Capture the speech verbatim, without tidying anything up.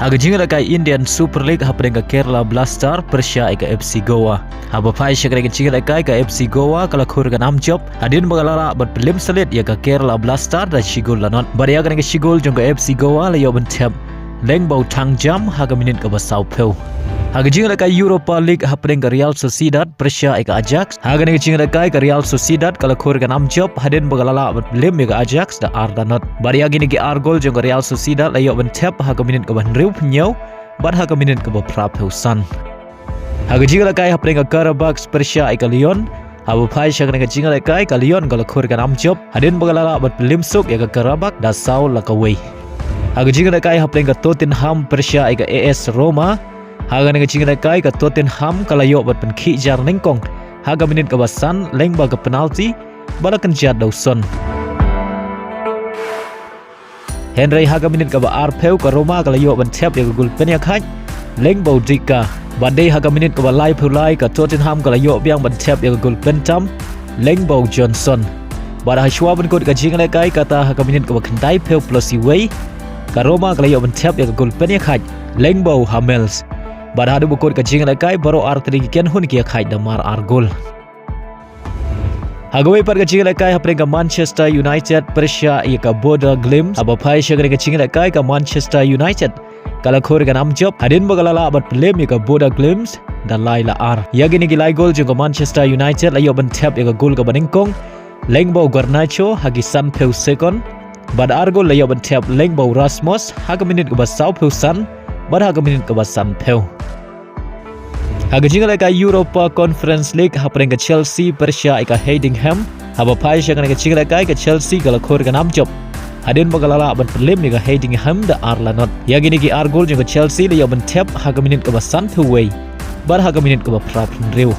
Ha ka jingïalehkai Indian Super League hapdeng ka Kerala Blaster pyrshah ïa ka F C Goa. Haba phai sha kane ka jingïalehkai ka F C Goa ka la khur ka nam jop hadien ba ka la lah ban pynlem syllit ïa ka Kerala Blaster da shi gol la nod. Bad ïa kane ka shi gol jong ka F C Goa la ïoh ban thep Lengbau Thangjam ha ka minit kaba sawphew. Ha ka jingïalehkai Europa League hapdeng ka Real Sociedad pyrshah ïa ka Ajax. Ha kane ka jingïalehkai ka Real Sociedad ka la khur ka nam jop hadien ba ka la lah ban pynlem ïa ka Ajax da ar la nod. Bad ïa kine ki ar gol jong ka Real Sociedad la ïoh ban thep ha ka minit kaba hynriewphew hynñiew bad ha ka minit kaba phraphew san. Ha ka jingïalehkai hapdeng ka Qarabağ pyrshah ïa ka Lyon. Haba phai sha kane ka jingïalehkai ka Lyon ka la khur ka nam jop hadien ba ka la lah ban pynlem suk ïa ka Qarabağ da saw la kawei. Ha ka jingïalehkai hapdeng ka Tottenham pyrshah ïa ka A S Roma. Ha kane ka jingïalehkai ka Tottenham ka la ïoh ban pynkhih jar nyngkong ha ka minit kaba san lyngba ka penalti ba la kynjat da u Son. Hynrei ha ka minit kaba arphew ka Roma ka la ïoh ban thep ïa ka gol pynïakhaid Lengbau Dika. Bad dei ha ka minit kaba laiphew lai ka Tottenham ka la ïoh biang ban thep ïa ka gol pyntam Lengbau Johnson. Bad ha shuwa ban kut ka jingïalehkai kata ha ka minit kaba khyndaiphew plus iwei ka Roma ka la ïoh ban thep ïa ka gol pynïakhaid Lengbau Hummels. Bad haduh ba kut ka jingïalehkai baroh artylli ki kynhun ki ïakhaid da mar ar gol. Ha kawei pat ka jingïalehkai hapdeng ka Manchester United pyrshah ïa ka Bodø Glimt. Haba phai sha kane ka jingïalehkai ka Manchester United ka la khur ka nam jop hadien ba ka la lah ban pynlem ïa ka Bodø Glimt da lai la ar. Ïa kine ki lai gol jong ka Manchester United la ïoh ban thep ïa ka gol kaba nyngkong Lengbau Garnacho ha ki sanphew sekon. Bad ar gol la ïoh ban thep Lengbau Rasmus ha ka minit kaba sawphew san bad ha ka minit kaba sanphew. Ha ka jingïalehkai Europa Conference League hapdeng ka Chelsea pyrshah ïa ka Heidenheim. Haba phai sha kane ka jingïalehkai ka Chelsea ka la khur ka nam jop hadien ba ka la lah ban pynlem ïa ka Heidenheim da ar la nod. Ïa kine ki ar gol jong ka Chelsea la ïoh ban thep ha ka minit kaba sanphew wei bad ha ka minit kaba phraphew hynriew.